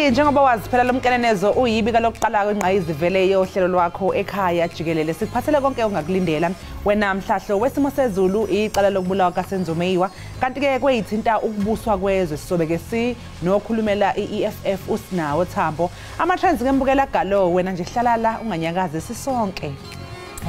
Mbukeli, njengoba wazi phela lomkenenezo uyibika lokuqala kwengqayizivele yohlelo lwakho ekhaya jikelele. Sikuphathele konke ongakulindela wena mhlahlo wesimo sezulu, icala lokubulawa kaSenzo Meyiwa, kanti ke kweyithinta ukubuswa kwezwe sizobe ke sinokhulumela i-EFF uSinawo Thambo. Ama-trends ke mbukela galo, wena nje hlala la unganyakazi, sisonke.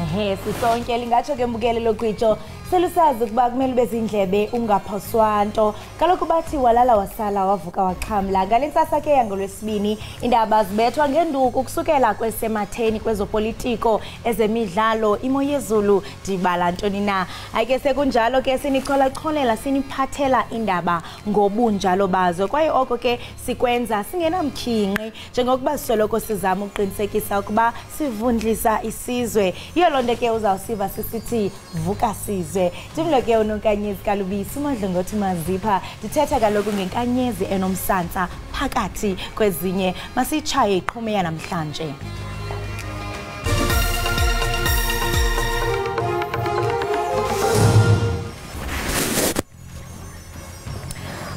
Ehe, sisonke lingatsho ke mbukele lokwijo selusazi ukuba kumele ube zindlebe ungaphoswa nto. Kaloku bathi walala wasala wavuka waxhamla. Ngale ntsasa ke yangolwesibini indaba zibethwa ngenduku kusukela kwesematheni, kwezopolitiko, ezemidlalo, imo yezulu, dibala ntoni na. Ayike sekunjalo ke sinicholacholela siniphathela indaba ngobunjalo bazo, kwaye oko ke sikwenza singenamkhinqi njengokuba soloko sizama ukuqinisekisa ukuba sivundlisa isizwe. Yiyo loo nto ke uzawusiva sisithi vuka sizwe. Ndimlo ke uNonkanyezi kaLubisi uMadlongothi Mazipha, ndithetha kaloku ngenkanyezi enomsantsa phakathi kwezinye. Masiyitshaye iqhume yanamhlanje.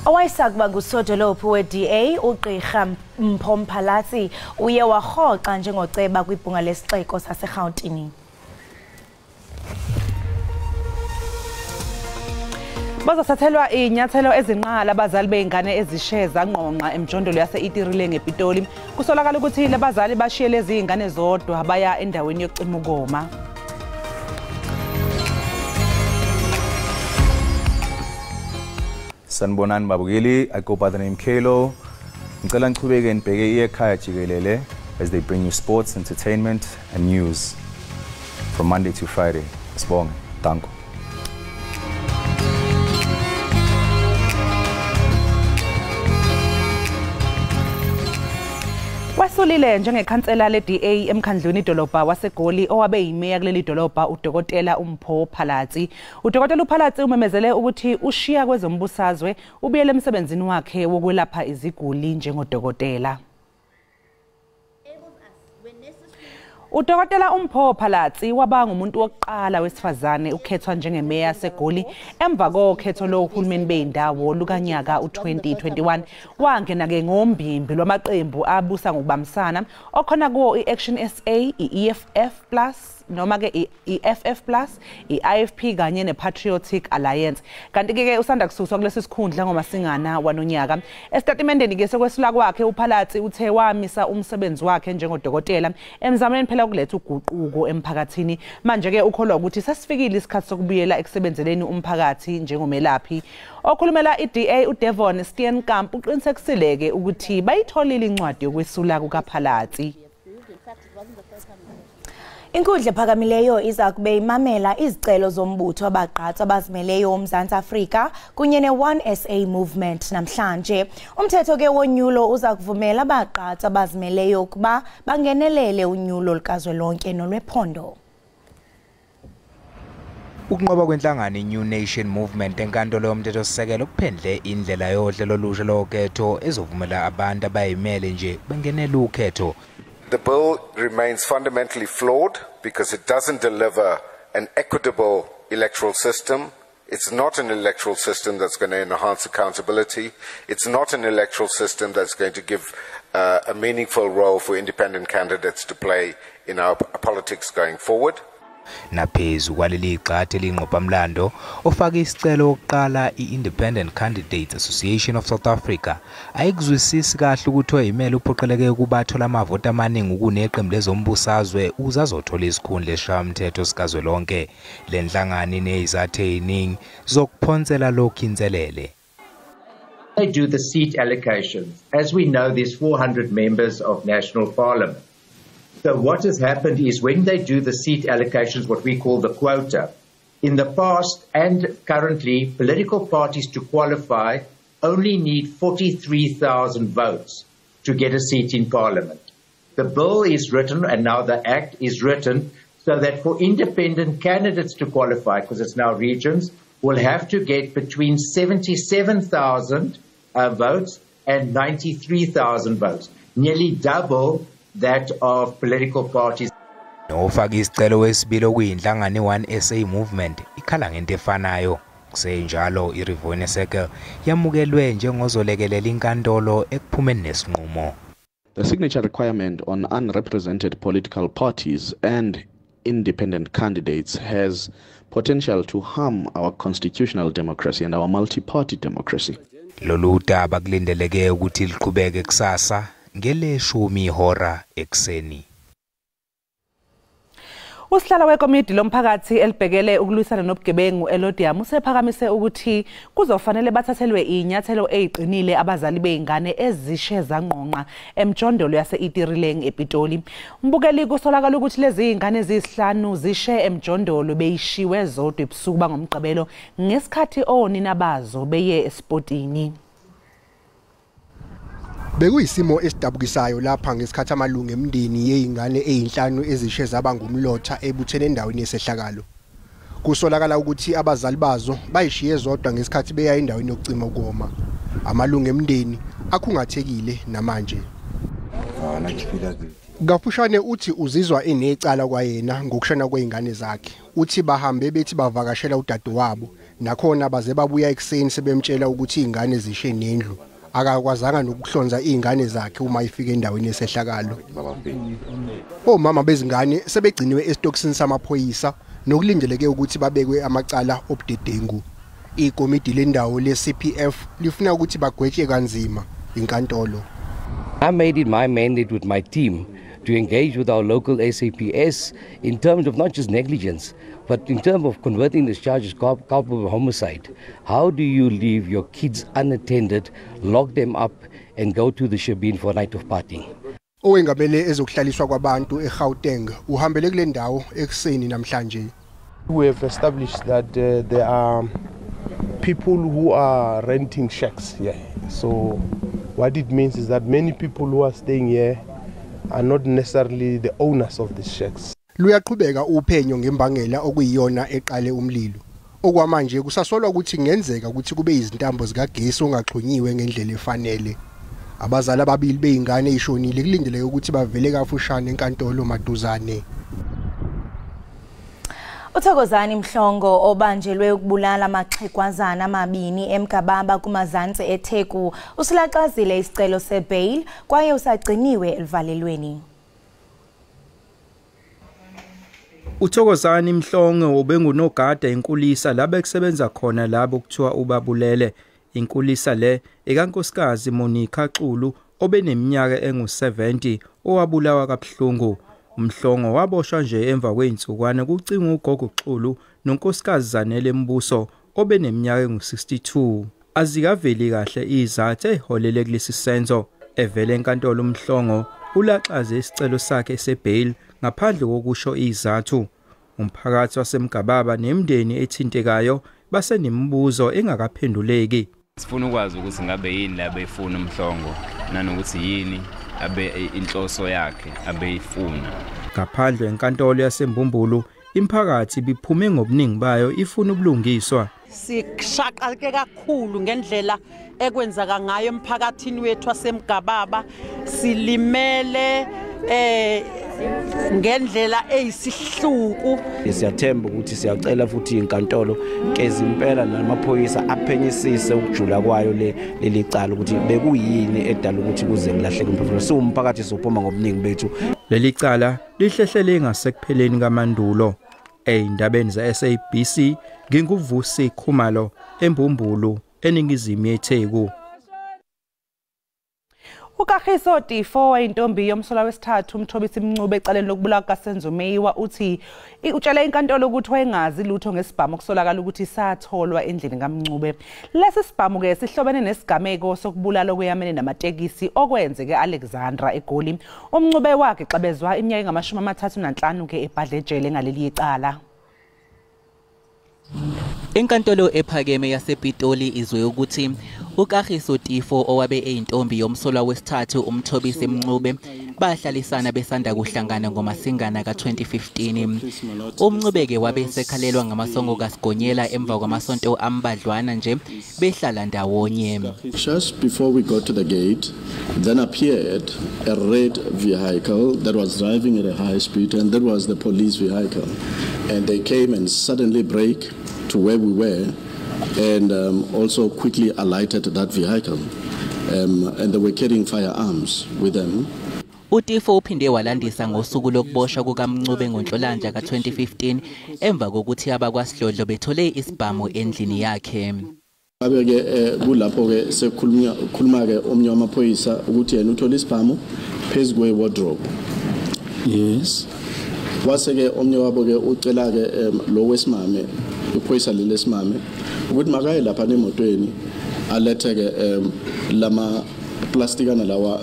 Owayesakuba ngusodolophu we-DA uGqirha Mpho Mphalatsi uye warhoxa njengoceba kwibhunga lesixeko saseRhawutini. Bazothathelwa inyathelo ezinqala abazali bey'ngane ezishe zangqongqa emjondolo yase-Itirile ngePitoli. Kusolakala ukuthi labazali bashiye lezi iy'ngane zodwa baya endaweni yokucima ukoma. Sanibonani babukeli, I go by the name Kalo. Ngicela nichubeke nibheke iEkhaya Jikelele as they bring you sports, entertainment and news from Monday to Friday. Sibonge. Danko. Wesulile njengekhansela le-DA emkhandlwini idolobha waseGoli owabe yimeya kuleli dolobha uDokotela uMpho Phalatsi. UDokotela uPhalatsi umemezele ukuthi ushiya kwezombusazwe ubuyele emsebenzini wakhe wokwelapha iziguli njengodokotela. UDokotela uMpho Phalatsi waba ngumuntu wokuqala wesifazane ukhethwa njengemeya yaseGoli emva kokhetho lohulumeni beyindawo lukanyaka u-2021. Wangena ke ngombimbi lwamaqembu abusa ngokubambisana okhona kuwo i-Action SA, i-EFF Plus noma ke i-FF Plus, i-IFP kanye ne-Patriotic Alliance. Kanti ke usanda kususwa kulesi sikhundla ngoMasingana wanonyaka. Esitatimendeni ke sokwesula kwakhe uPhalatsi uthe wamisa umsebenzi wakhe njengodokotela emzamweni phela ukuletha uguquko emphakathini. Manje ke ukholwa ukuthi sesifikile isikhathi sokubuyela ekusebenzeleni umphakathi njengomelaphi. Okhulumela i-DA uDevon Steenkamp uqinisekisile ke ukuthi bayitholile incwadi yokwesula kukaPhalatsi. Inkundla ephakamileyo iza kube imamela izicelo zombutho abagqatsi abazimeleyo woMzantsi Afrika kunye ne-One SA Movement namhlanje. Umthetho ke wonyulo uza kuvumela abagqatsi abazimeleyo ukuba bangenelele unyulo lukazwelonke nolwephondo. Ukunqoba kwenhlangano i-New Nation Movement enkantolo yomthethosisekelo kuphendle indlela yohlelo olusha lokhetho ezovumela abantu abayimele nje bengenele ukhetho. The bill remains fundamentally flawed because it doesn't deliver an equitable electoral system. It's not an electoral system that's going to enhance accountability. It's not an electoral system that's going to give a meaningful role for independent candidates to play in our politics going forward. Naphezu kwaleli gxathu elingqophamlando, ofake isicelo wokuqala i-Independent Candidates Association of South Africa ayikuzwisisi kahle ukuthi oyimele uphoqeleke ukuba athole amavoti amaningi kuneqembu lezombusazwe ukuze azothola isikhundla esishayamthetho sikazwelonke. Le nhlangano inezizathu eziningi zokuphonsela lokhu inselele. They do the seat allocations. As we know, there's 400 members of national parliament. So what has happened is when they do the seat allocations, what we call the quota, in the past and currently, political parties to qualify only need 43,000 votes to get a seat in parliament. The bill is written, and now the act is written, so that for independent candidates to qualify, because it's now regions, will have to get between 77,000 votes and 93,000 votes, nearly double that of political parties. Nofaka isicelo wesibili okuyinhlangano i-One SA Movement ikhala ngento efanayo. Kusenjalo i-Rivonia Circle yamukelwe njengozolekelela inkantolo ekuphumeni nesinqumo. The signature requirement on unrepresented political parties and independent candidates has potential to harm our constitutional democracy and our multi-party democracy. Lolu daba kulindeleke ukuthi liqhubeke kusasa ngele-10 ihora ekuseni. Usihlalo wekomidi lomphakathi elibhekele ukulwisana nobugebengu eLodium usephakamise ukuthi kuzofanele bathathelwe inyathelo eziqinile abazali beingane ezishe zangqonqa emjondolo yase-Itirileng ePitoli. Umbukeli kusolakala ukuthi lezi ingane ezisihlanu zishe emjondolo beyishiwe zodwa ebusuku bangomgqibelo ngesikhathi onina bazo beye esipotini. Bekuyisimo esidabukisayo lapha ngesikhathi amalungu emndeni yeingane ezinhlanu ezishe zaba ngumlotha ebuthene endaweni yesehlakalo. Kusolakala ukuthi abazali bazo bayishiye zodwa ngesikhathi beya endaweni yokucima ukoma. Amalungu emndeni akhungathekile namanje. Kafushane uthi uzizwa enecala kwayena ngokushona kweingane zakhe. Uthi bahambe bethi bavakashela udadewabo nakhona baze babuya ekuseni sebemtshela ukuthi ingane zishe nendlu. Akakwazanga nokuhlonza izingane zakhe uma ifika endaweni yesehlakalo. Omama bezingane sebegciniwe esitokisini samaphoyisa nokulindeleke ukuthi babekwe amacala obudedengu. Ikomidi lendawo le-CPF lifuna ukuthi bagwetshwe kanzima inkantolo. I made it my mandate with my team to engage with our local SAPS in terms of not just negligence, but in terms of converting this charge as culpable homicide. How do you leave your kids unattended, lock them up, and go to the shebeen for a night of partying? Owengamele ezokuhlaliswa kwabantu eGauteng uhambele kule ndawo ekuseni namhlanje. We have established that there are people who are renting shacks here. So what it means is that many people who are staying here are not necessarily the owners of these shacks. Luyaqhubeka uphenyo ngembangela okuyiyona eqale umlilo. Okwamanje kusasolwa ukuthi kungenzeka ukuthi kube izintambo zikagesi ongaxhunyiwe ngendlela efanele. Abazali ababili beingane ishonile kulindeleke ukuthi bavele kafushane enkantolo maduzane. Uthokozani Mhlongo obanjelwe ukubulala amaxhegwazana amabini eMgababa kumazantsi eTheku usilaxazile isicelo sebail kwaye usagciniwe elivalelweni. Uthokozani Mhlongo ubengunogada inkulisa la bekusebenza khona labo kuthiwa ubabulele. Inkulisa le ekankosikazi Monica Xulu obeneminyaka engu-70 owabulawa kabuhlungu. Umhlongo waboshwa nje emva kwezinsukwana kucinga ugogo Xulu nonkosikazi Zanele Mbuso obeneminyaka engu-62. Azikaveli kahle izathu eholele kulesi senzo. Evele enkantolo uMhlongo ulaxaze isicelo sakhe sebail ngaphandle kokusho izathu. Umphakathi waseMgababa nemindeni ethintekayo basenemibuzo engakaphenduleki. Sifuna ukwazi ukuthi ngabe yini labefuna uMhlongo nanokuthi yini abe inhloso yakhe abeyifuna. Ngaphandle enkantolo yaseMbumbulu imphakathi biphume ngobuningi bayo ifuna ubulungiswa. Sishaqeke kakhulu ngendlela ekwenzeka ngayo emphakathini wethu waseMgababa. Silimele ngendlela eyisihluku. Siyathemba ukuthi siyacela futhi inkantolo kezimpela namaphoyisa aphenyisise ukujula kwayo leli cala ukuthi bekuyini edala ukuthi kuze kulahleke umphefumulo. Siwumphakathi sophuma ngobuningi bethu. Leli cala lihlehlele ngasekupheleni kaMandulo. Ey'ndabeni ze-SABC nginguVusi Khumalo eMbumbulu eningizimu yeTheku. uKagiso Tifo wayintombi yomsolwa wesithathu uMthobisi Mncube ecaleni lokubulawa kukaSenzo Meyiwa uthi utshele inkantolo ukuthi wayengazi lutho ngesibhamu okusolakala ukuthi satholwa endlini kaMncube. Lesi sibhamu ke sihlobene nesigameko sokubulala okweyamene namatekisi okwenzeke Alexandra eGoli. UMncube wakhe xabezwa iminyaka engama-35 ke ebhadle ejele ngaleli icala. Inkantolo ephakeme yasePitoli izwe ukuthi uKagiso Tifo owabe eyintombi yomsolwa wesithathu uMthobisi Mncube bahlalisana besanda kuhlangana ngoMasingana ka-2015. UMncube-ke wabe esekhalelwa ngamasongo kaSigonyela emva kwamasonto ambadlwana nje behlala ndawonye. Just before we got to the gate, then appeared a red vehicle that was driving at a high speed, and that was the police vehicle. And they came and suddenly brake to where we were, and also quickly alighted that vehicle. And they were carrying firearms with them. UTifo uphinde walandisa ngosuku lokuboshwa kukaMncube ngoNhlolanja ka-2015 emva kokuthi abakwaSidlodlo bethole isibhamu endlini yakhe. Abe-ke kulapho-ke sekukhuluma-ke omnye wamaphoyisa ukuthi yena uthole isibhamu phezu kwe-wardrobe. Yes. Wase-ke omnye wabo-ke ucela-ke lo wesimame, iphoyisa leli lesimame, ukuthi makaye lapha emotweni alethe-ke lama plastikana lawa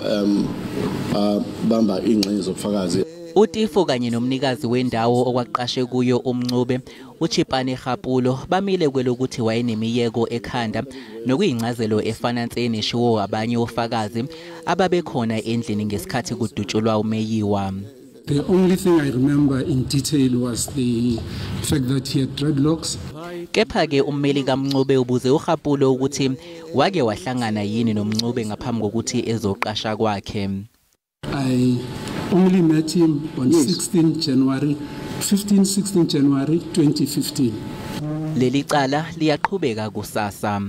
bamba ingxenye zobufakazi. UTifo kanye nomnikazi wendawo okwaqashe kuyo uMncube uChipane Kgapulo bamile kwelokuthi wayenemiyeko ekhanda nokuyincazelo efana nse neshiwo abanye ofakazi ababekhona endlini ngesikhathi kudutshulwa uMeyiwa. The only thing I remember in detail was the fact that he had dreadlocks. Kepha-ke ummeli kaMncube ubuze uKgapulo ukuthi wake wahlangana yini noMncube ngaphambi kokuthi ezoqasha kwakhe. I only met him on 16 January, 15, 16 January 2015. Leli cala liyaqhubeka kusasa.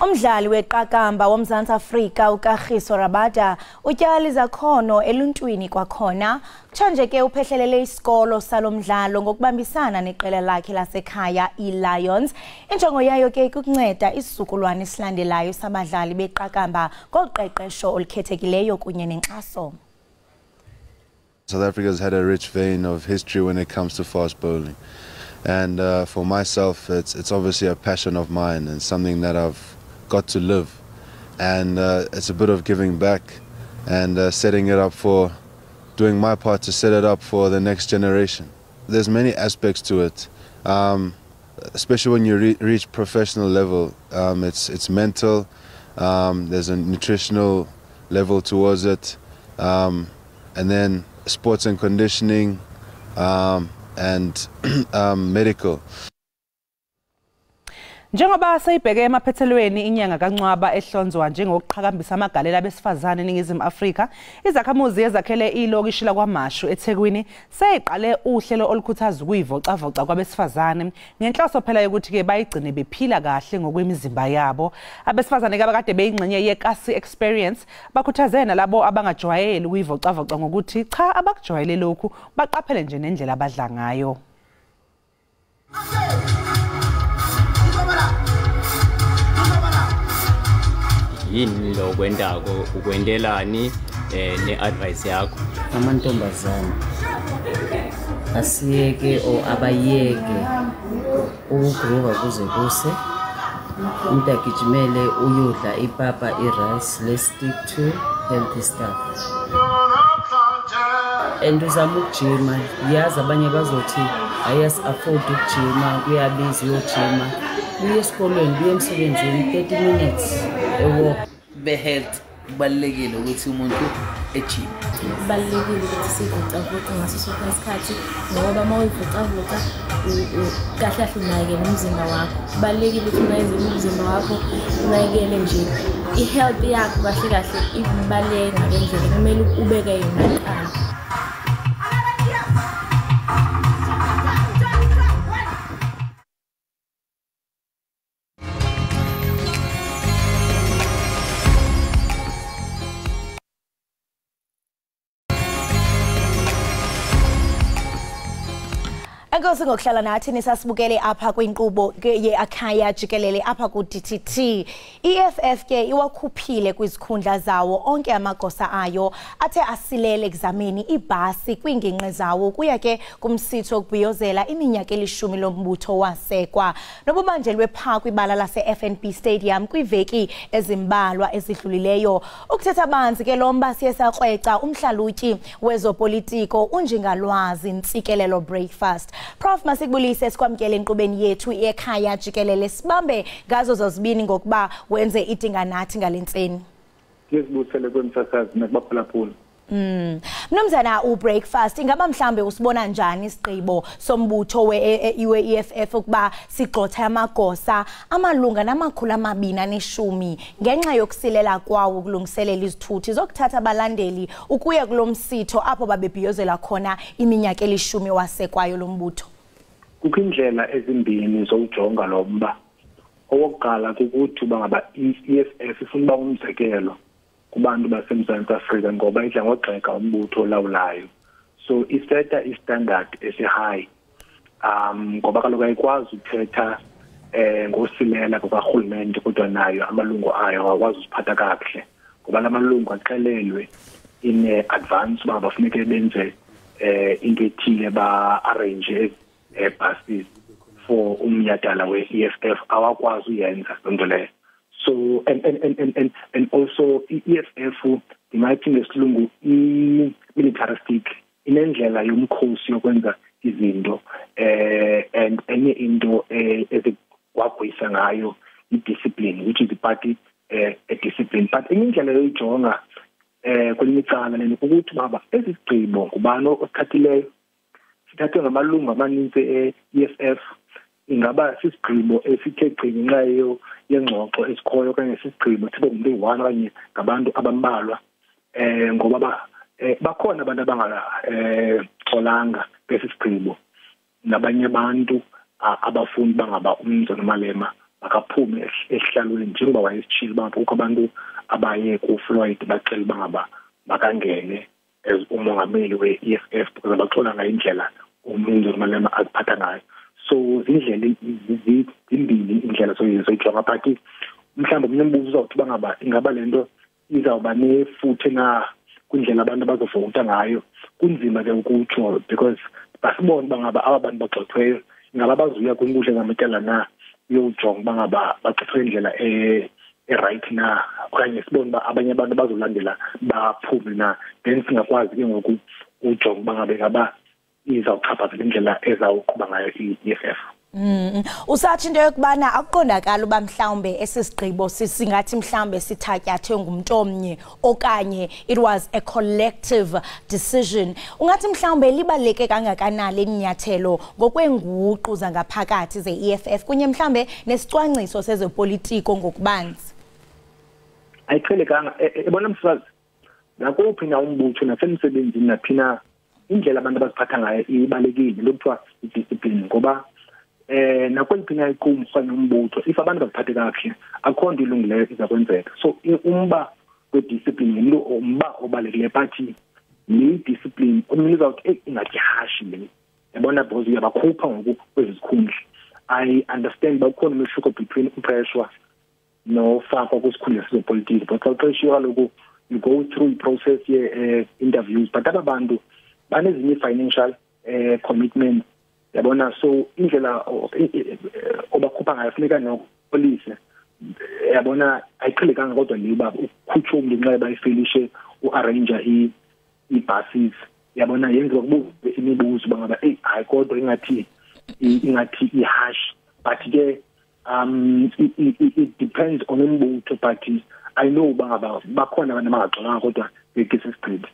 Umdlali weqakamba woMzantsi Afrika uKagiso Rabada utyala izakhono eluntwini kwakhona. Kutshanje ke uphehlelele isikolo salomdlalo ngokubambisana neqela lakhe lasekhaya iLions. Injongo yayo ke kukunceda isizukulwane esilandelayo sabadlali beqakamba ngoqeqesho olukhethekileyo kunye nenkxaso. South Africa's had a rich vein of history when it comes to fast bowling. And for myself, it's obviously a passion of mine and something that I've got to live. And it's a bit of giving back and setting it up for, doing my part to set it up for the next generation. There's many aspects to it, especially when you reach professional level. It's mental, there's a nutritional level towards it, and then sports and conditioning, and medical. Njengoba seyibheke emaphethelweni inyanga kaNcwaba ehlonzwa njengokuqhakambisa amagalelo abesifazane eNingizimu Afrika, izakhamuzi ezakhele ilokishi lakwaMashu eThekwini seyiqale uhlelo olukhuthaza ukuyivocavoca kwabesifazane ngenhloso phela yokuthi ke bayigcine bephila kahle ngokwemizimba yabo. Abesifazane ke abakade beyingxenye yeKasi Experience bakhuthaze nalabo abangajwayeli ukuyivocavoca ngokuthi cha, abakujwayele lokhu, baqaphele nje nendlela abadla ngayo. Yini lo kwendako ukwendelani ne-advice yakho? Amantombazana asiyeke or abayeke ukugroova kuze kuse, umuntu agijimele uyodla ipapa, i-rice. Let's stick to healthy stuff and uzama ukujima. Yazi abanye bazothi ayas afford ukujima, kuyabiza uyojima. Uye esikolweni, uye emsebenzini, 30 minutes a walk. Be-health kubalulekile ukuthi umuntu ejime. Kubalulekile ukuthi siyivocavoce ngaso sonke isikhathi ngoba uma uyivocavoca kahle kahle unakekele umzimba wakho. Kubalulekile ukuthi unakekele umzimba wakho, unakekele nje i-health yakho kahle kahle ibaluleke ngale ndlela kumele ubeke yona kuqala. Enkosi ngokuhlala nathi nisasibukele apha kwinkqubo ye-Ekhaya Jikelele apha ku-DTT. I-EFF ke iwakhuphile kwizikhundla zawo onke amagosa ayo athe asilele ekuzameni ibhasi kwiingingqi zawo kuya ke kumsitho wokubhiyozela iminyaka eli-10 lombutho wasekwa nobubanjelwe pha kwibala lase-FNB Stadium kwiveki ezimbalwa ezidlulileyo. Ukuthetha banzi ke lo mba siye sakrweca umhlalutyi wezopolitiko uNjingalwazi Ntsikelelo Breakfast. Prof, masikubulise sikwamkele enkqubeni yethu ekhaya jikelele, sibambe ngazo zozibini ngokuba wenze idinga nathi ngale ntseni. Ngizibusele kwemsasazi nakubaphulaphula. Mnumzana uBreakfast, ingaba mhlambe usibona njani isigqibo sombutho we-EFF ukuba sigxothe amagosa amalunga nama-210 ngenxa yokusilela kwawo ukulungiselela izithuthi zokuthatha abalandeli ukuya kulomsitho apho babebhiyozela khona iminyaka eli-10 wasekwayo lombutho? Kukho indlela ezimbini zokujonga lo mba. Owokuqala kukuthi uba ngaba i-EFF ifuna uba umzekelo kubantu baseMzantsi Afrika, ngoba idla ngogxeka umbutho olawulayo, so iseta istandard esi-high, ngoba kaloku ayikwazi ukuthetha ngosilela kukarhulumente, kodwa nayo amalungu ayo awakwazi uziphatha kakuhle, ngoba la malungu axelelwe in advance uba bafuneke benze into ethile, ba-arrange buses for umnyadala we-EFF, awakwazi uyenza loo nto leyo. So and also i-EFF, ndingathi ngesilungu i-militaristic, inendlela yomkhosi yokwenza izinto, and enye into ezikwagwisa ngayo i-discipline, which is the party discipline. But enye indlela yoyijonga kwelinye icala lena kukuthi baba esi sigqibo ngubani osithathileyo, sithathwe ngamalungu amanintsi e-EFF, ingaba sisigqibo esithe gqi ngenxa yengxoxo esikhoyo, okanye sisigqibo sibe ngumntu oyi-one okanye ngabantu abambalwa, ngoba bakhona abantu abangaxolanga besi sigqibo, nabanye abantu abafuni bangaba uMnumzana Malema makaphume esihlalweni njengoba wayesitshilo uba kukho abantu abaye kuFloyd bacela bangaba makangene as umongameli we-EFF because abaxolanga indlela uMnumzana Malema aziphatha ngayo. So zindlela zimbini indlela soyijonga, but mhlawumbi omnye umbuzo uzawuthi uba ngaba ingaba le nto izawuba nefuthe na kwindlela abantu abazovota ngayo. Kunzima ke ukutsho because basibone uba ngaba aba bantu bagxothweyo ingaba bazuya kwinkundla zamatyala na uyojonga uba ngaba bagxothwe indlela e-right na, okanye sibone uba abanye abantu bazolandela baphume na, then singakwazi ke ngoku ujonga uba ngabe ngaba izawuchaphazela indlela ezawuqhuba ngayo i-EFF. Usathi into yokubana akuqondakala uba mhlawumbe esi sigqibo singathi mhlawumbe sithatyathwe ngumntu omnye okanye it was a collective decision. Ungathi mhlawumbe libaluleke kangakanani elinyathelo ngokweenguqu zangaphakathi ze-EFF kunye mhlawumbe nesicwangciso sezopolitiko ngokubanzi? Ayiqhelekanga, ebona msazi, nakuphi na umbutho nasemsebenzini naphi na, indlela abantu abaziphatha ngayo ibalulekile, lokuthiwa i-discipline, ngoba nakweliphi na iqumrhu okanye umbutho, if abantu baziphathe kakuhle akho nto ilungileyo iza kwenzeka. So umba we-discipline ngumntu umba obalulekileyo, but le discipline omnye uzawuthi eyi ingathi hashi le, yabona, because uyabakhupha ngoku kwezi zikhundla. I understand uba kukhona umehluko between upressure nofakwa kwisikhundla sezopolitiki, but xa uqeshiwe kaloku you go through i-process ye-interviews, but aba bantu banezinye financial commitments, yabona. So indlela obakhupha ngayo funeka nopolise, yabona, ayiqhelekanga kodwa le uba ukhutshwe umntu ngenxa yoba efelishe uarrange ii-buses, yabona, yenziwa kubuze imibuzo uba ngaba eyi hayi kodwa ingathi i-harsh, but ke it depends on umbutho, but I know uba ngaba bakhona abantu abangaxolanga kodwa ngesi sigqibo.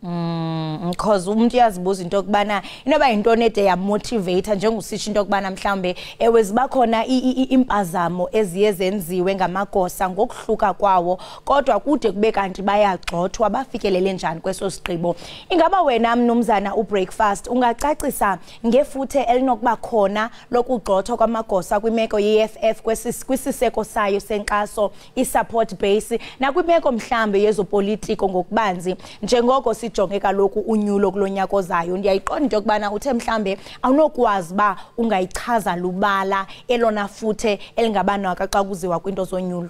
Because umuntu uyazibuza into yokubana inoba yintoni ede yamotivate, njengositsho into yokubana mhlawumbe ewe ziba khona iimpazamo eziye zenziwe ngamagosa ngokuhluka kwawo, kodwa kude kube kanti bayagxothwa, bafikelele njani kweso sigqibo? Ingaba wena mnumzana uBreakfast ungacacisa ngefuthe elinokuba khona lokugxothwa kwamagosa kwimeko ye-EFF kwisiseko sayo senkxaso, i-support base, nakwimeko mhlawumbe yezopolitiko ngokubanzi, njengoko sijonge kaloku unyulo kulonyaka ozayo? Ndiyayiqonda into yokubana uthe mhlambe awunokwazi uba ungayichaza lubala elona futhe elingabanaka xa kuziwa kwinto zonyulo.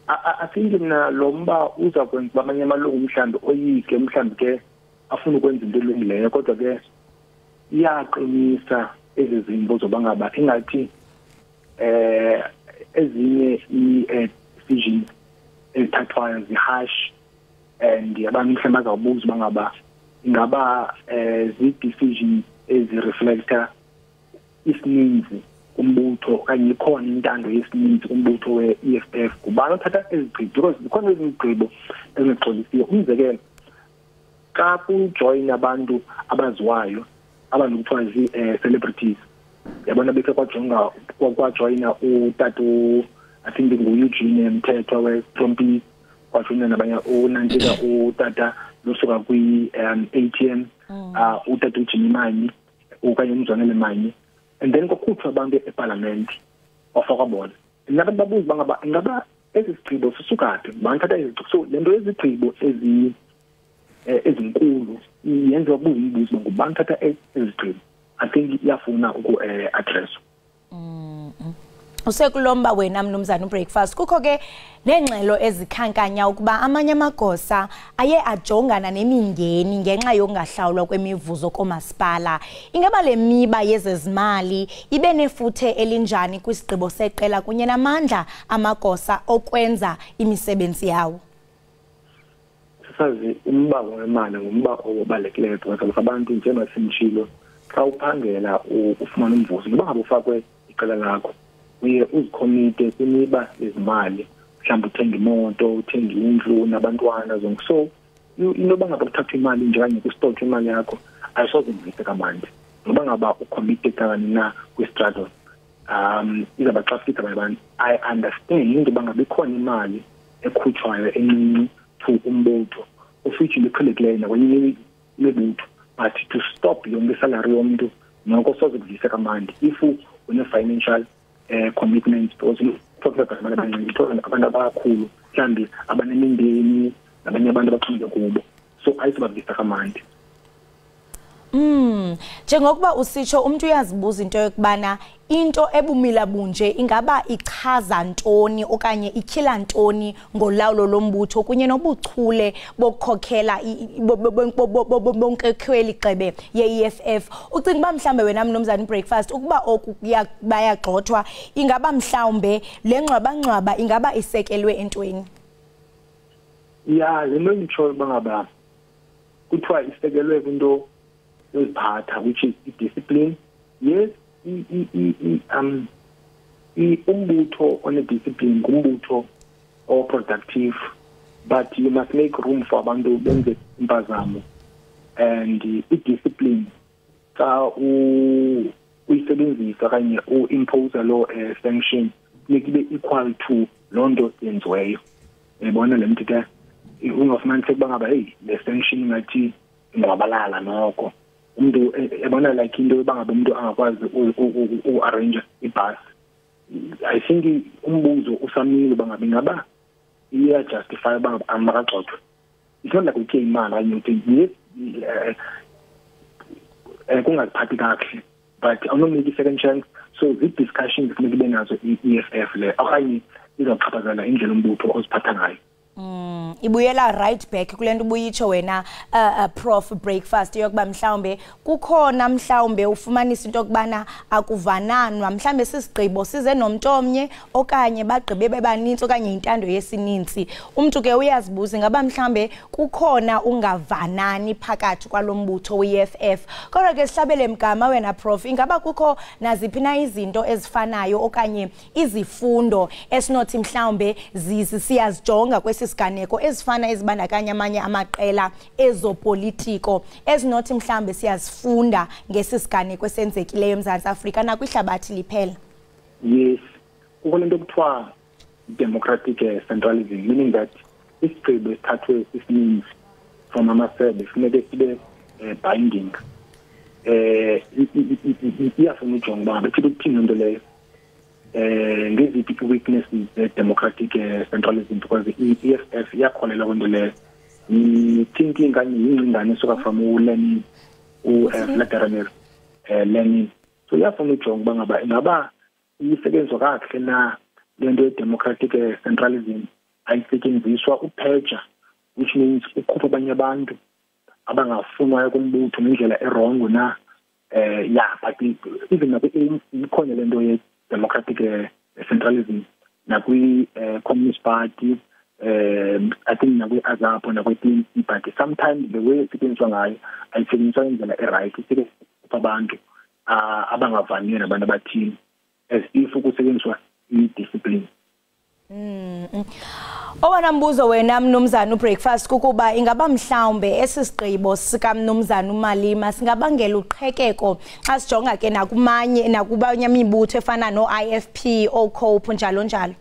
I think mna lo mba uza kwenza uba amanye amalungu mhlawumbi oyike, mhlawumbi ke afuna ukwenza into elungileyo, kodwa ke iyaqinisa ezi zimvo zoba ngaba ingathi ezinye ii-decisions ezithathwayo zi-harsh, and abantu mhlawumbi bazawubuza uba ngaba ingaba zii-decisions ezireflecta isininzi kumbutho okanye ikhona intando yesininzi kumbutho we-EFF, ngubani othatha ezi gqibo, because zikhona ezinye izigqibo ezingagxolisiyo. Umzekelo, Xa kujoyina abantu abaziwayo, abantu kuthiwa zii-celebrities, yabona, bekhe kwajonga kwajoyina utata, I think ngu-Eugene Mthethwa we-Trompies, kwajoyina nabanye, unantsika utata losuka kwi-ATM, utata uJimmy Manyi okanye uMzwanele Manyi, and then kwakhutshwa abantu epalamente wafakwa bona. Nabantu babuza uba ngaba ingaba esi sigqibo sisuka phi, bangathatha izigqibo. So le nto yezigqibo ezinkulu yenziwa kubuza umbuzo uba ngubani uthatha ezi zigqibo. I think iyafuna uku-addresswa. Usekulomba wena, mnumzana uBreakfast, kukho ke neengxelo ezikhankanya ukuba amanye amagosa aye ajongana nemingeni ngenxa yokungahlawulwa kwemivuzo koomasipala. Ingaba le miba yezezimali ibe nefuthe elinjani kwisigqibo seqela kunye namandla amagosa okwenza imisebenzi yawo? Sasazi, umba wemali ngumba obalulekileyo because abantu, njengoba senditshilo, xa uphangela ufumana umvuzo, noba ngabe ufakwe iqela lakho, uye uzikhomite kwimiba yezimali, mhlawumbi uthenga imoto, uthenga indlu, nabantwana zonke. So into yoba ngaba kuthathwa imali nje okanye kustotshwe imali yakho ayisoze ivise kamandi, noba ngaba ucommitted kangani na kwi-struggle. Izawuba xa fika abanye abantu. I understand into yoba ngaba ikhona imali ekhutshwayo encinci to umbutho, of which into eqhelekileyo nakwenye imibutho, but to stop yonke isalary yomntu noko soze kuvise kamandi if une-financial commitments, because talking about abantu abancinci, talking abantu abakhulu, mhlawumbi abanemindeni nabanye abantu abaxhomeke kubo, so ayizubavisa kamandi. Njengokuba usitsho, umuntu uyazibuza into yokubana into ebumila bunje ingaba ichaza ntoni okanye ityhila ntoni ngolawulo lombutho kunye nobuchule bokukhokhela bonkokheli gxebe ye-EFF. Ucinga uba mhlawumbe wena, mnumzana Breakfast, ukuba oku bayagxothwa, ingaba mhlawumbe le ngxwabangxwaba ingaba isekelwe entweni? Ya, le nto nditshoyo uba ngaba kuthiwa isekelwe kwinto yoziphatha, which is i-discipline. Yes, umbutho one-discipline ngumbutho o-productive, but you must make room for abantu benze impazamo. And i-discipline xa uyisebenzisa okanye u-impose loo sanction, funeka ibe equal to loo nto yenziweyo, uyayibona le nto ke. Ungafumaniseka uba ngaba, heyi, le sanction ingathi ingqwabalala noko umntu ebona, like into yoba ngabe umntu angakwazi u-arrange ibhasi. I think umbuzo usamile uba ngabe ingaba iyajustify uba makagxothwe. It's not like utye imali okanye uthi, yes, kungaziphathi kakuhle, but awunomnika i-second chance. So zii-discussions funeka ibe nazo i-EFF le, okanye izawuchaphazela indlela umbutho oziphatha ngayo. Ibuyela right back kule nto ubuyitsho wena, Prof Breakfast, yokuba mhlawumbe kukhona, mhlawumbe ufumanisa into yokubana akuvananwa, mhlawumbe sisigqibo size nomntu omnye okanye bagqibe bebanintsi okanye yintando yesininzi. Umntu ke uyazibuza ingaba mhlawumbe kukhona ungavanani phakathi kwalo mbutho we-EFF. Kodwa ke sihlabele mgama wena, Prof, ingaba kukho naziphi na izinto ezifanayo okanye izifundo esinothi mhlawumbe siyazijonga kwesi siganeko ezifana ezibandakanya amanye amaqela ezopolitiko, ezinothi mhlawumbe siyazifunda ngesi siganeko esenzekileyo eMzantsi Afrika nakwihlabathi liphela? Yes, kukho le nto kuthiwa democratic centralism, meaning that isigqibo esithathwe sisininzi from amasebe funeke sibe binding. Iyafuna ujonga uba bethe kuthini loo nto leyo, ngeziphi i-weaknesses ze-democratic centralism, because i-EFF iyakholelwa kwinto leyo. Yi-thinking kanye yingcingane esuka from uLenin, uVladimir Lenin. So iyafuna ujonga uba ngaba ingaba isetyenziswa kakuhle na le nto ye-democratic centralism, ayisetyenziswa upheja, which means ukhupha abanye abantu abangafunwayo kumbutho ngendlela erongo na. Yeah, but even nakwi-ANC ikhona le nto ye-democratic centralism, nakwi-Communist Party, I think nakwi-AZAPO, nakwi-PNC, but sometimes the way esetyenziswa ngayo ayisetyenziswa ngendlela e-right, isetyenziswa abantu abangavaniyo nabantu abathile as if kusetyenziswa i-discipline. Owona mbuzo wena mnumzana uBreakfast kukuba ingaba mhlawumbe esi sigqibo sikamnumzana uMalima singabangela uqhekeko xa sijonga ke nakumanye nakubanye imibutho efana no-IFP, oCope njalo njalo.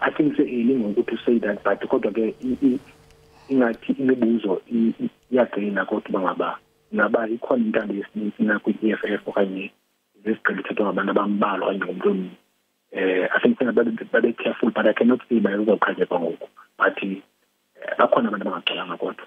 I think se-early ngoku to say that, but kodwa ke ingathi imibuzo iyagcina, kodwa uba ngaba ikhona intando yesininzi na kwi-EFF okanye zesigqibo ithathwa ngabantu abambalwa okanye ngumntu omnye. I think babe careful, but I cannot say bayazawuqhekekwa ngoku, but bakhona abantu abangagxelanga kodwa.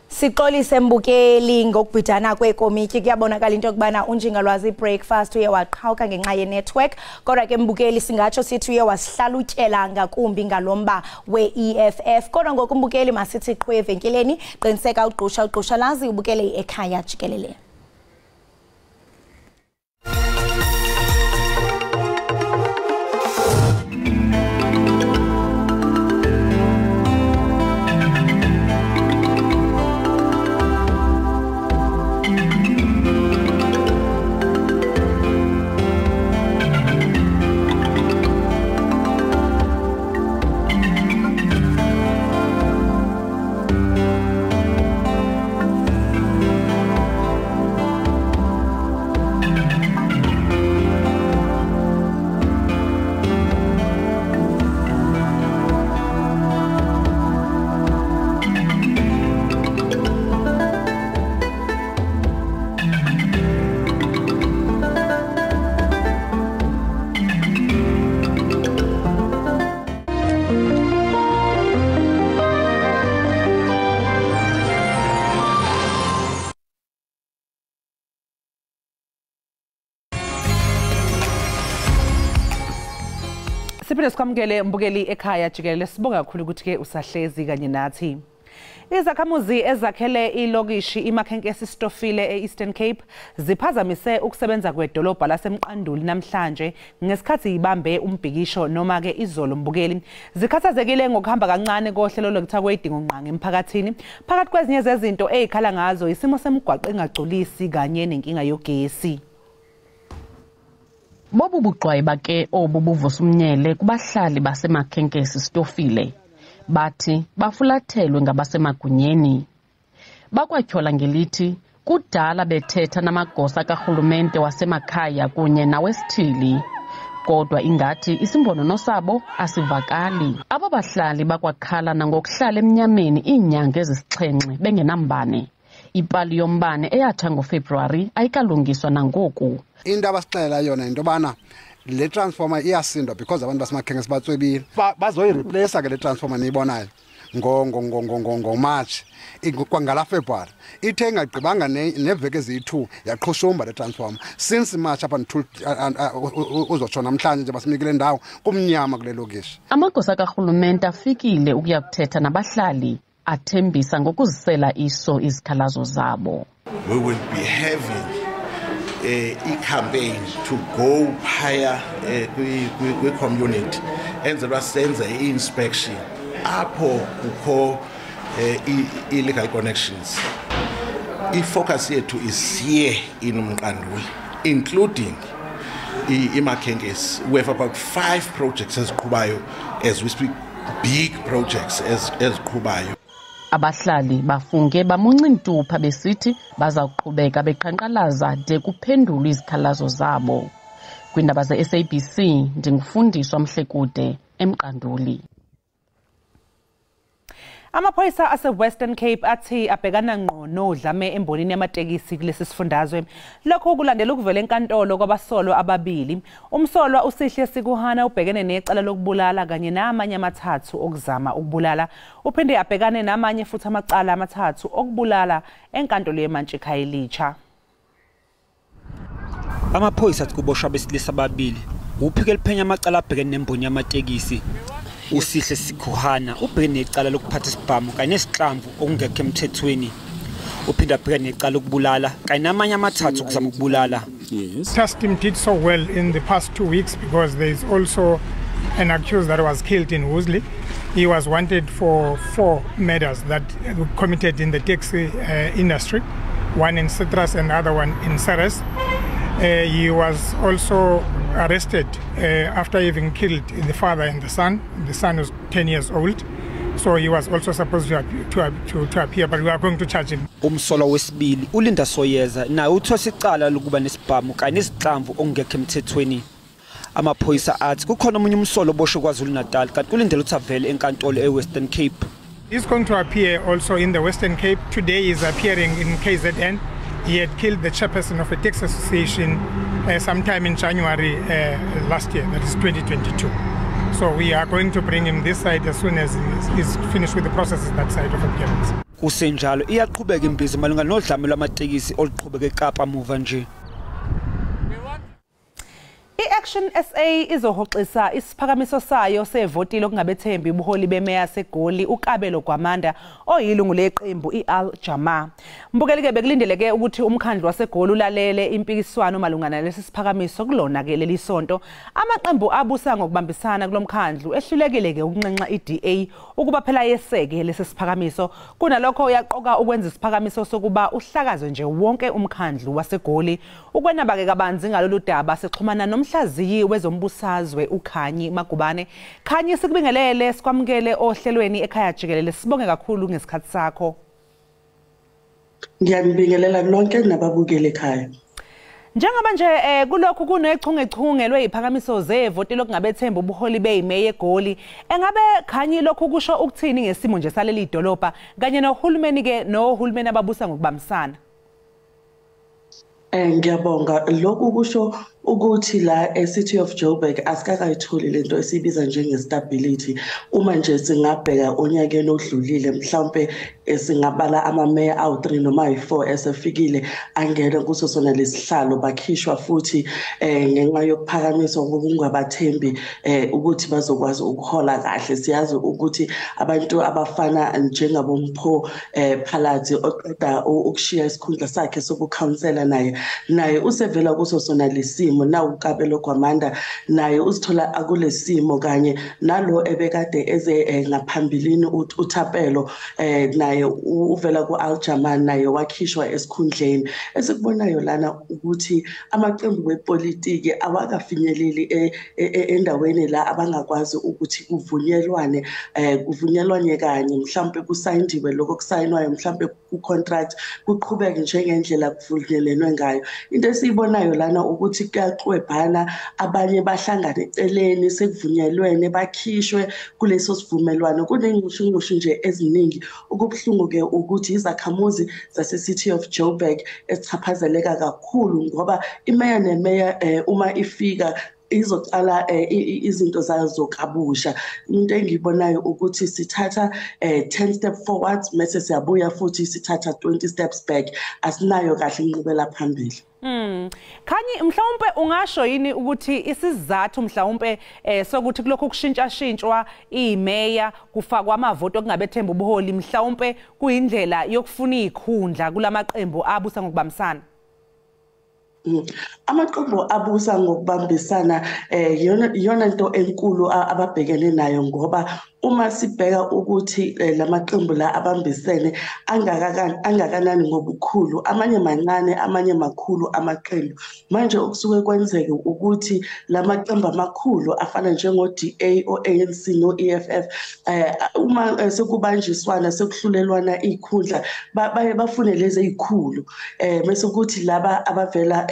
Sixolise mbukeli ngokubhidana kweekomityi. Kuyabonakala into yokubana unjingalwazi Breakfast uye waqhawuka ngenxa ye-network, kodwa ke mbukeli singatsho sithi uye wasihlalutyela ngakumbi ngalomba we-EFF. Kodwa ngoku mbukeli masithi qhu evenkileni, qiniseka ugqusha ugqushalazi ubukele i-Ekhaya Jikelele. Siphinde sikwamukele mbukeli ekhaya jikelele, sibonga kakhulu ukuthi-ke usahlezi kanye nathi. Izakhamuzi ezakhele ilokishi iMakhenkesi Stofile e-Eastern Cape ziphazamise ukusebenza kwedolobha laseMqanduli namhlanje ngesikhathi ibambe umbhikisho noma-ke izolo mbukeli. Zikhathazekile ngokuhamba kancane kohlelo lokutha kwey'dingongqangi emphakathini. Phakathi kwezinye zezinto ey'khala ngazo isimo semigwaqo engagculisi kanye nenkinga yogesi. Bobu bugqwayiba ke obu buvusa umnyele kubahlali baseMakhenkesi Stofile. Bathi bafulathelwe ngabasemagunyeni. Bakwatyhola ngelithi kudala bethetha namagosa karhulumente wasemakhaya kunye nawesithili, kodwa ingathi isimbonono sabo asivakali. Abo bahlali bakwakhala nangokuhlala emnyameni iinyanga ezisixhenxe bengenambane. Ipali yombane eyatsha ngoFebruwari ayikalungiswa nangoku. Into abasixelela yona into yobana le transformer iyasindwa because abantu baseMakhenkesi batswebile. Bazoyireplace ke le transformer niyibonayo ngoMarch kwangala February. Ithe ingagqibanga neveki eziyi-2 yaqhushumba le transformer. Since March up until uzotsho namhlanje nje basinikile ndawo kumnyama kule lokishi. Amagosa karhulumente afikile ukuya kuthetha nabahlali, athembisa ngokuzisela iso izikhalazo zabo. We will be having a campaign to go higher kwi-community enzelwa senze i-inspection apho kukho illegal connections. I-focus yethu is here in Umqanduli, including iMakhenkesi. We have about 5 projects eziqhubayo as we speak, big projects eziqhubayo. Abahlali bafunge bamunca intupha besithi baza kuqhubeka beqhankqalaza de kuphendulwe izikhalazo zabo. Kwiindaba ze-SABC ndingufundiswa Mhlekude eMqanduli. Amaphoyisa ase-Western Cape athi abhekana ngqo nodlame embonini yamatekisi kulesi sifundazwe. Lokho kulandela ukuvela enkantolo kwabasolwa ababili. Umsolwa uSihle Sikuhana ubhekene necala lokubulala kanye namanye amathathu okuzama ukubulala. Uphinde abhekane namanye futhi amacala amathathu okubulala enkantolo yeMantshi Khayelitsha. Amaphoyisa athi kuboshwa abesilisa ababili. Uphike eliphenya amacala abhekene nemboni yamatekisi. uSihle Sikuhana ubhekene necala lokuphatha isibhamu kanye nesihlamvu okungekho emthethweni. Uphinda abhekene necala lokubulala kanye namanye amathathu okuzama ukubulala. Task team did so well in the past 2 weeks because there is also an accused that was killed in Woolsey. He was wanted for 4 murders that were committed in the taxi industry, one in Citrus and the other one in Ceres. He was also arrested after having killed the father and the son. The son was 10 years old. So he was also supposed to appear, but we are going to charge him. Umsolwa wesibili uLinda Soyeza naye uthweswe icala lokuba nesibhamu kanye nezinhlamvu okungekho emthethweni. Amaphoyisa athi kukhona omunye umsolwa oboshwe KwaZulu-Natal kanti kulindele ukuthi avele enkantolo eWestern Cape. He's going to appear also in the Western Cape. Today he's appearing in KZN. He had killed the chairperson of a tax association sometime in January last year, that is 2022. So we are going to bring him this side as soon as he's finished with the processes that side of appearance. Kusenjalo iyaqhubeka imbizo malunga nodlame lwamatekisi oluqhubeka eKapa muva nje. I-Action SA izohoxisa isiphakamiso sayo sevoti lokungabethembi ubuholi bemeya seGoli uKabelo Gwamanda oyilungu leqembu i-Al Jamaa. Mbukeli-ke bekulindeleke ukuthi umkhandlu waseGoli ulalele impikiswano malungana nalesi siphakamiso kulona ke leli sonto. Amaqembu abusa ngokubambisana kulomkhandlu ehlulekile-ke ukunxenxa i-DA ukuba phela yeseke lesi siphakamiso. Kunalokho uyaqoka ukwenza isiphakamiso sokuba uhlakazwe nje wonke umkhandlu waseGoli. Ukwenaba-ke kabanzi ngalolu daba sixhumana nomhlaziyi wezombusazwe uKhanyi Magubane. Khanyi, sikubingelele, sikwamukele ohlelweni ekhaya jikelele. Sibonge kakhulu ngesikhathi sakho. Ngiyanibingelela nonke nababukeli ekhaya. Njengoba nje kulokhu kunechungechunge lweziphakamiso zevoti lokungabethemba ubuholi beyimeya eGoli, engabe Khanyi lokhu kusho ukuthini ngesimo nje saleli dolobha kanye nohulumeni ke nohulumeni ababusa ngokubambisana? Ngiyabonga. Lokhu kusho ukuthi la e-City of Joburg asikakayitholi lento esibiza njenge-stability. Uma nje singabheka onyakeni odlulile, mhlawumbe singabala amameya awu-3 noma ayi-4 esefikile angene kuso sona lesihlalo, bakhishwa futhi ngenxa yokuphakamiswa ngokungabathembi ukuthi bazokwazi ukuhola kahle. Siyazi ukuthi abantu abafana njengaboMpho Phalazi oqeda ukushiya isikhundla sakhe sokukhansela naye usevela kuso sona lesimo. Na uKabelo Gwamanda naye uzithola akulesimo, kanye nalo ebekade eze ngaphambilini uThapelo naye uvela ku-Al Jamaa naye wakhishwa esikhundleni. Esikubonayo lana ukuthi amaqembu wepolitiki awakafinyeleli endaweni la abangakwazi ukuthi kuvunyelwane kanye, mhlawumbe kusayindiwe lokho kusayinwayo, mhlawumbe ku-contract kuqhubeke njengendlela kuvunyelwenwe ngayo. Into esiyibonayo lana ukuthi kuyaxwebhana, abanye bahlangane eceleni sekuvunyelwene bakhishwe kuleso sivumelwano. Kunenxushunxushu nje eziningi. Okubuhlungu-ke ukuthi izakhamuzi zase-City of Joburg ezichaphazeleka kakhulu, ngoba imeya nemeya uma ifika izoqala izinto zayo zokabusha. Into engiyibonayo ukuthi sithatha 10 step forwards mase siyabuya futhi sithatha 20 steps back. Asinayo kahle inqubela phambili. Khanyi, mhlawumbe ungasho yini ukuthi isizathu mhlawumbe sokuthi kulokhu kushintshashintshwa imeya kufakwa amavoti okungabethemba ubuholi mhlawumbe kuyindlela yokufuna izikhundla kulamaqembu abusa ngokubambisana? Amaqembu abusa ngokubambisana iyona into enkulu ababhekene nayo, ngoba uma sibheka ukuthi lamaqembu la abambisene angakanani ngobukhulu, amanye mancane amanye makhulu amaqembu. Manje okusuke kwenzeke ukuthi lamaqembu amakhulu afana njengo-DA, o-ANC no-EFF, uma sekubanjiswana sekuhlulelwana izikhundla baye bafune lezi ezikhulu, bese kuthi laba abavela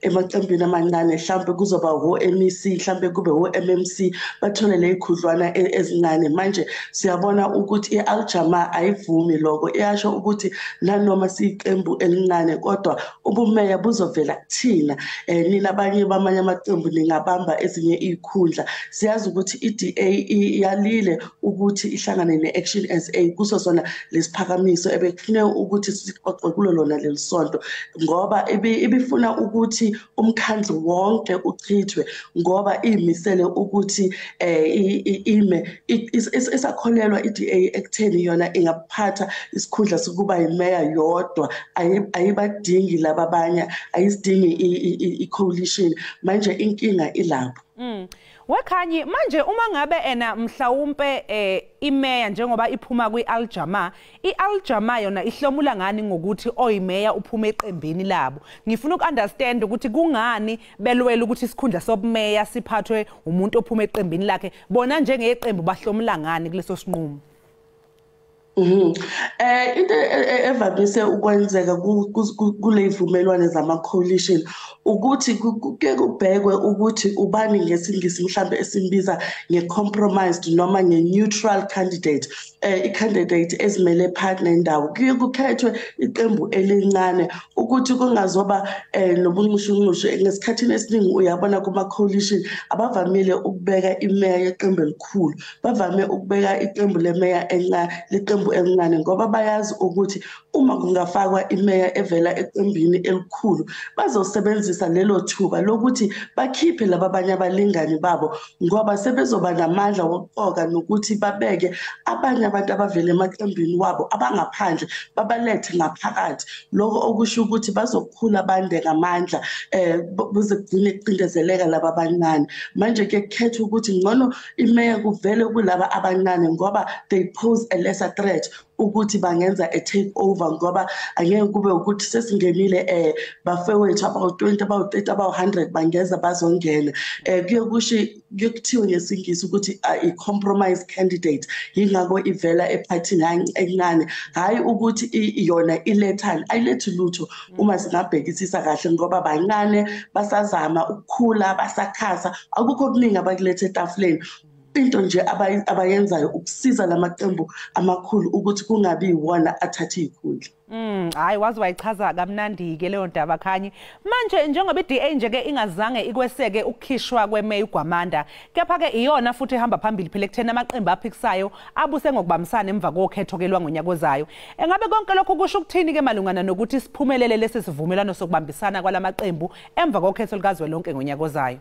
emaqembini amancane mhlawumbe kuzoba o-MEC, mhlawumbe kube o-MMC, bathole le zikhundlwana ezincane. Manje siyabona ukuthi i-Al Jamaa ayivumi lokho, iyasho ukuthi nanoma siyiqembu elincane kodwa ubumeya buzovela kuthina, nina abanye bamanye amaqembu ningabamba ezinye izikhundla. Siyazi ukuthi i-DA iyalile ukuthi ihlangane ne-Action SA kuso sona lesiphakamiso ebekufuneka ukuthi sixoxe kulo lona leli sonto, ngoba ibifuna ukuthi umkhandlu wonke uchithwe, ngoba iyimisele ukuthi ime isakholelwa i-DA ekutheni yona ingaphatha isikhundla sokuba yimeya yodwa, ayibadingi laba abanye, ayisidingi i-coalition. Manje inkinga ilapho. Wekhanyi, manje uma ngabe ena mhlawumbe imeya njengoba iphuma kwi-Al Jama, i-Al Jama yona ihlomula ngani ngokuthi oyimeya uphume eqembini labo? Ngifuna uku-understand ukuthi kungani belwela ukuthi isikhundla sobumeya siphathwe umuntu ophuma eqembini lakhe, bona njengeqembu bahlomula ngani kuleso sinqumo? Into evamise ukwenzeka kule zivumelwano zama coalition ukuthi kuke kubhekwe ukuthi ubani ngesingisi mhlambe esimbiza nge-compromised noma nge-neutral candidate, i-candidate ezimele phakathi nendawo. Kuye kukhethwe iqembu elincane ukuthi kungazoba nobunxushunxushu. Ngesikhathini esiningi uyabona kuma-coalition abavamile ukubeka imeya yeqembu elikhulu, bavame ukubeka iqembu lemeya encane, liqembu elincane, ngoba bayazi ukuthi uma kungafakwa imeya evela eqembini elikhulu bazosebenzisa lelo thuba lokuthi bakhiphe laba abanye abalingani babo, ngoba sebezoba namandla wokuqoka nokuthi babeke abanye abantu abavela emaqembini wabo abangaphandle babalethe ngaphakathi. Lokho okusho ukuthi bazokhula bande ngamandla, buze kugcine kucindezeleka laba abancane. Manje ke kukhethwa ukuthi ngcono imeya kuvele kulaba abancane ngoba they pose a lesser threat ukuthi bangenza a take over, ngoba angeke kube ukuthi sesingenile bafowethu abawu-20, abawu-30, abawu-100 bangeza bazongena. Kuye kusho kuthiwe ngesingisi ukuthi i-compromise candidate, yingakho ivela ephathini encane, hhayi ukuthi yona ilethani, ayilethi lutho uma singabhekisisa kahle, ngoba bancane basazama ukukhula, basakhasa, akukho okuningi abakuletha etafuleni. Into nje abayenzayo ukusiza lamaqembu amakhulu ukuthi kungabi iwona athathe ikhundla. Hayi, wazi wayichaza kamnandi ke leyo ndaba Khanyi. Manje njengoba i-DA nje ke ingazange ikweseke ukukhishwa kwemeya uGwamanda, kepha ke iyona futhi ihamba phambili phela ekutheni amaqembu aphikisayo abuse ngokubambisana emva kokhetho ke lwangonyaka ozayo. Engabe konke lokho kusho ukuthini ke malungana nokuthi siphumelele lesi sivumelwano sokubambisana kwalamaqembu emva kokhetho likazwelonke ngonyaka ozayo?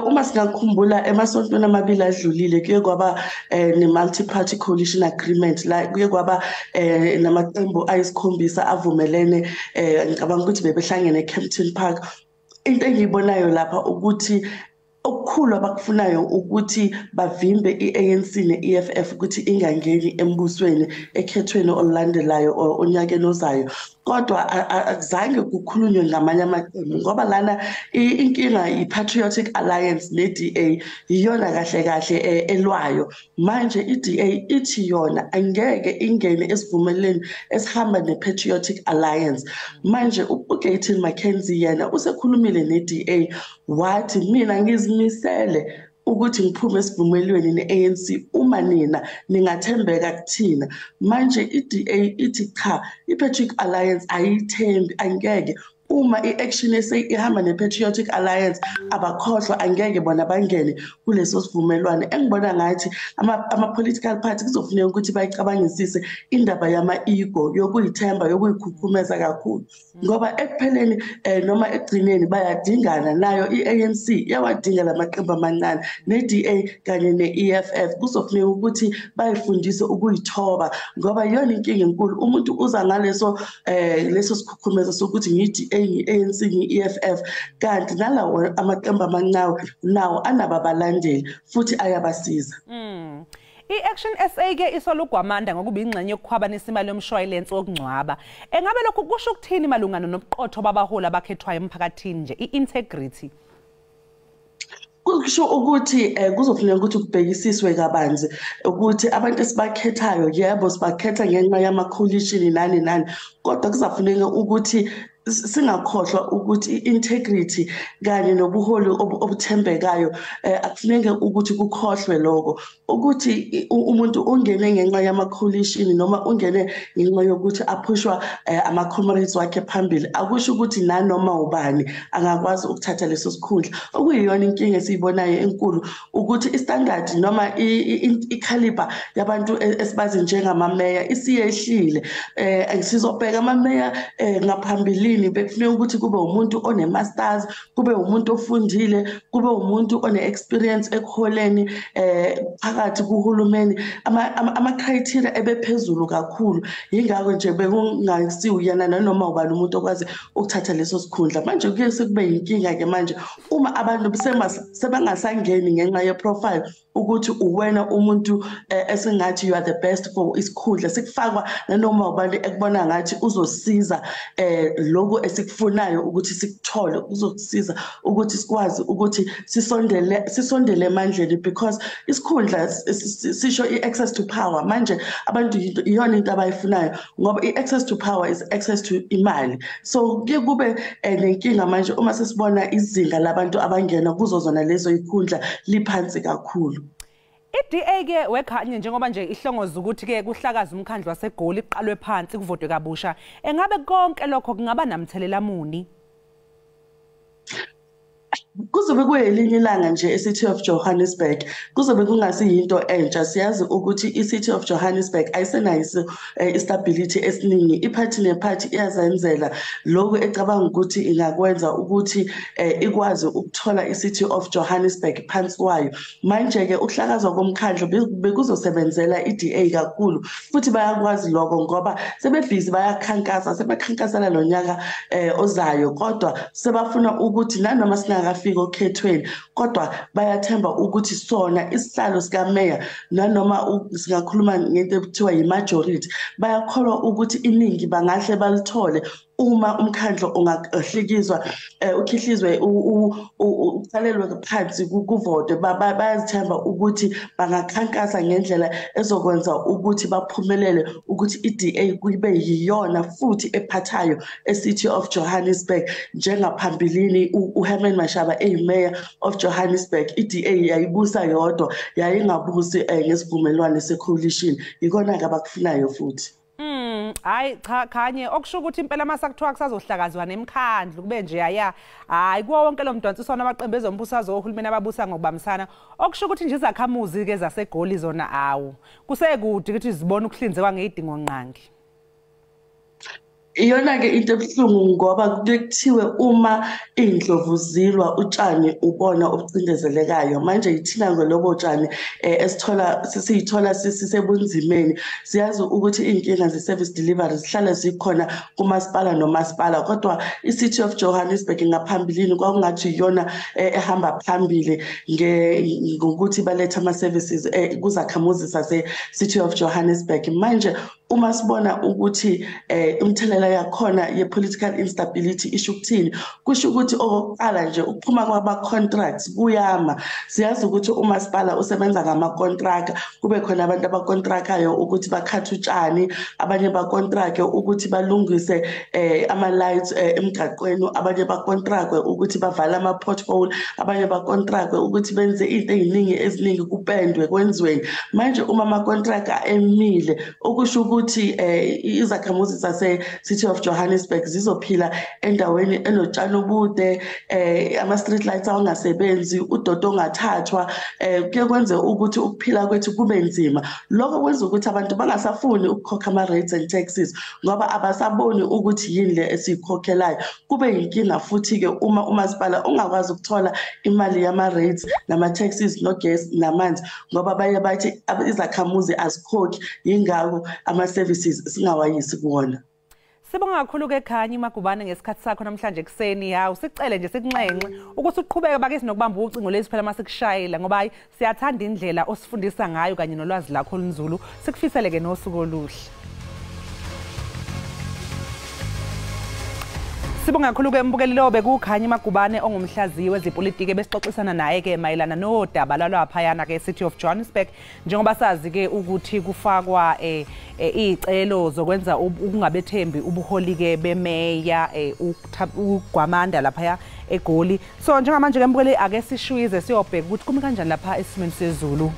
Uma singakhumbula emasontweni amabili adlulile kuye kwaba ne-multi-party coalition agreement, la kuye kwaba namaqembu ayisikhombisa avumelene. Ngicabanga ukuthi bebehlangene eKempton Park. Into engiyibonayo lapha ukuthi okukhulu abakufunayo ukuthi bavimbe i-ANC ne-EFF ukuthi ingangeni embusweni ekhethweni olulandelayo onyakeni ozayo. Kodwa akuzange kukhulunywe ngamanye amaqembu, ngoba lana inkinga i-Patriotic Alliance ne-DA iyona kahle kahle elwayo. Manje i-DA ithi yona angeke ingene esivumelweni esihamba ne-Patriotic Alliance. Manje uGayton McKenzie yena usekhulumile ne-DA wathi mina ngizimisele ukuthi ngiphume esivumelweni ne-ANC uma nina ningathembeka kuthina. Manje i-DA ithi cha, i-Patriotic Alliance ayithembi, angeke. Uma i-Action SA ihamba ne-Patriotic Alliance abakhohlwa, angeke bona bangene kuleso sivumelwano. Engibona ngathi ama-political party kuzofuneka ukuthi bayicabangisise indaba yama-ego, yokuyithemba, yokuyikhukhumeza kakhulu, ngoba ekupheleni noma ekugcineni bayadingana nayo i-ANC, iyawadinga lamaqembu amancane ne-DA kanye ne-EFF. Kuzofuneka ukuthi bayifundise ukuyithoba, ngoba iyona inkinga enkulu. Umuntu uza ngaleso leso sikhukhumezo sokuthi ngiyi-DA, ngi-ANC, ngi-EFF, kanti nalawo amaqembu amancane nawo anababalandeli futhi ayabasiza. I-Action SA ke isola uGwamanda ngokuba ingxenye yokukhwabanisa imali yomshwalense wokungcwaba. Engabe lokhu kusho ukuthini malungana nobuqotho babaholi abakhethwayo emphakathini nje, i-integrity? Kusho ukuthi kuzofuneka ukuthi kubhekisiswe kabanzi ukuthi abantu esibakhethayo, yebo sibakhetha ngenxa yama-coalition nani nani, kodwa kuzafuneka ukuthi singakhohlwa ukuthi i-integrity kanye nobuholi obuthembekayo akufuneke ukuthi kukhohlwe lokho. Ukuthi umuntu ungene ngenxa yama-coalition noma ungene ngenxa yokuthi aphushwa ama-comrades wakhe phambili, akusho ukuthi nanoma ubani angakwazi ukuthatha leso sikhundla. Okuyiyona inkinga esiyibonayo enkulu ukuthi i-standard noma i-caliber yabantu esibazi njengamameya isiyehlile. Sizobheka amameya ngaphambilini Ngaphambilini bekufuneka ukuthi kube umuntu one-masters, kube umuntu ofundile, kube umuntu one-experience ekuholeni phakathi kuhulumeni. Ama-criteria ebephezulu kakhulu, yingakho nje bekungasiwuyena nanoma ubani umuntu okwazi ukuthatha leso sikhundla. Manje kuye sekube yinkinga-ke manje uma abantu sebangasangeni ngenxa ye-profile ukuthi uwena umuntu esengathi you are the best for isikhundla, sikufakwa nanoma ubani ekubona ngathi uzosiza lokhu esikufunayo ukuthi sikuthole, uzokusiza ukuthi sikwazi ukuthi sisondele emandleni, because isikhundla sisho i-access to power. Manje abantu iyona into abayifunayo, ngoba i-access to power is access to imali. So kuye kube nenkinga manje uma sesibona izinga labantu abangena kuzo zona lezo ikhundla liphansi kakhulu. I-DA ke wekhanye njengoba nje ihlongoza ukuthi ke kuhlakaza umkhandlu waseGoli iqalwe phansi kuvotwe kabusha, engabe konke lokho kungaba namthelela muni? Kuzobe kuyelinye ilanga nje e-City of Johannesburg, kuzobe kungasiyinto entsha. Siyazi ukuthi i-City of Johannesburg ayisenayo i-stability esiningi. Iphathi nephathi iyazenzela lokhu ecabanga ukuthi ingakwenza ukuthi ikwazi ukuthola i-City of Johannesburg phansi kwayo. Manje-ke ukuhlakazwa komkhandlu bekuzosebenzela i-DA kakhulu, futhi bayakwazi lokho ngoba sebebhizi bayakhankasa, sebakhankasela lo nyaka ozayo, kodwa sebafuna ukuthi nanoma singakafiki okhethweni, kodwa bayathemba ukuthi sona isihlalo sikameya nanoma singakhuluma ngento ekuthiwa yi-majority, bayakholwa ukuthi iningi bangahle balithole uma umkhandlo ungahlikizwa ukhihlizwe uqalelwe phansi kuvotwe. Bayazithemba ukuthi bangakhankasa ngendlela ezokwenza ukuthi baphumelele ukuthi i-DA kube yiyona futhi ephathayo e-City of Johannesburg. Njengaphambilini uHerman Mashaba eyimeya of Johannesburg, i-DA yayibusa yodwa, yayingabusi ngesivumelwano se-coalition. Yikona-ke abakufunayo futhi. Hayi cha Khanye, okusho ukuthi impela mase kuthiwa kusazohlakazwa nemkhandlu kube nje aya hayi kuwo wonke lo mdonsiswano amaqembu ezombusazwe ohulumeni ababusa ngokubambisana, okusho ukuthi nje izakhamuzi ke zaseGoli zona awu kusekude ukuthi zibone ukuhlinzekwa ngezidingo ngqangi. Iyona-ke into ebuhlungu ngoba kuthiwe uma iy'ndlovu zilwa utshani ubona obucindezelekayo. Manje yithina ngolobo tshani esithola sisiyithola sisebunzimeni. Siyazi ukuthi iy'nkinga ze-service delivery zihlale zikhona kumasipala nomasipala, kodwa i-City of Johannesburg ngaphambilini kwakungathi iyona ehamba phambili ngokuthi balethe ama-services kuzakhamuzi sase-City of Johannesburg. Manje uma sibona ukuthi umthelela yakhona ye-political instability isho ukuthini, kusho ukuthi okokuqala nje ukuphuma kwama-contracts kuyama. Siyazi ukuthi umasipala usebenza ngama-contract, kube khona abantu abakontrakayo ukuthi bakhathe utshani, abanye bakontrake ukuthi balungise ama-lights emgaqweni, abanye bakontrakwe ukuthi bavale ama-pothole, abanye bakontrakwe ukuthi benze into ey'ningi eziningi, kupendwe kwenziweni. Manje uma ama-contract emile, okusho ukuthi izakhamuzi zase-City of Johannesburg zizophila endaweni enotshani obude, ama-street lights awangasebenzi, udoti ongathathwa, kuye kwenze ukuthi ukuphila kwethu kube nzima. Lokho kwenza ukuthi abantu bangasafuni ukukhokha ama-rates and taxes ngoba abasaboni ukuthi yini le esiyikhokhelayo. Kube yinkinga futhi-ke uma umasipala ungakwazi ukuthola imali yama-rates nama-taxes nogesi namanzi, ngoba baye bathi izakhamuzi azikhokhi, yingakho ama-services singawayisi kuwona. Sibonga kakhulu ke Khanyi Magubane ngesikhathi sakho namhlanje ekuseni. Hawu, sicele nje sikunxenxe ukuthi uqhubeke bakithi nokubamba ucingo lesi phela masikushayela, ngoba hayi siyathanda indlela osifundisa ngayo kanye nolwazi lakho olunzulu. Sikufisele ke nosuku oluhle. Sibonga kakhulu ke mbukeli, lo bekuKhanyi Magubane ongumhlaziyi wezepolitiki besixoxisana naye ke mayelana nodaba lwalaphayana ke City of Johannesburg, njengoba sazi ke ukuthi kufakwa iy'celo zokwenza ukungabethembi ubuholi ke bemeya uGwamanda laphaya eGoli. So njengamanje ke mbukeli, ake sishwize siyobheka ukuthi kumi kanjani lapha esimeni sezulu.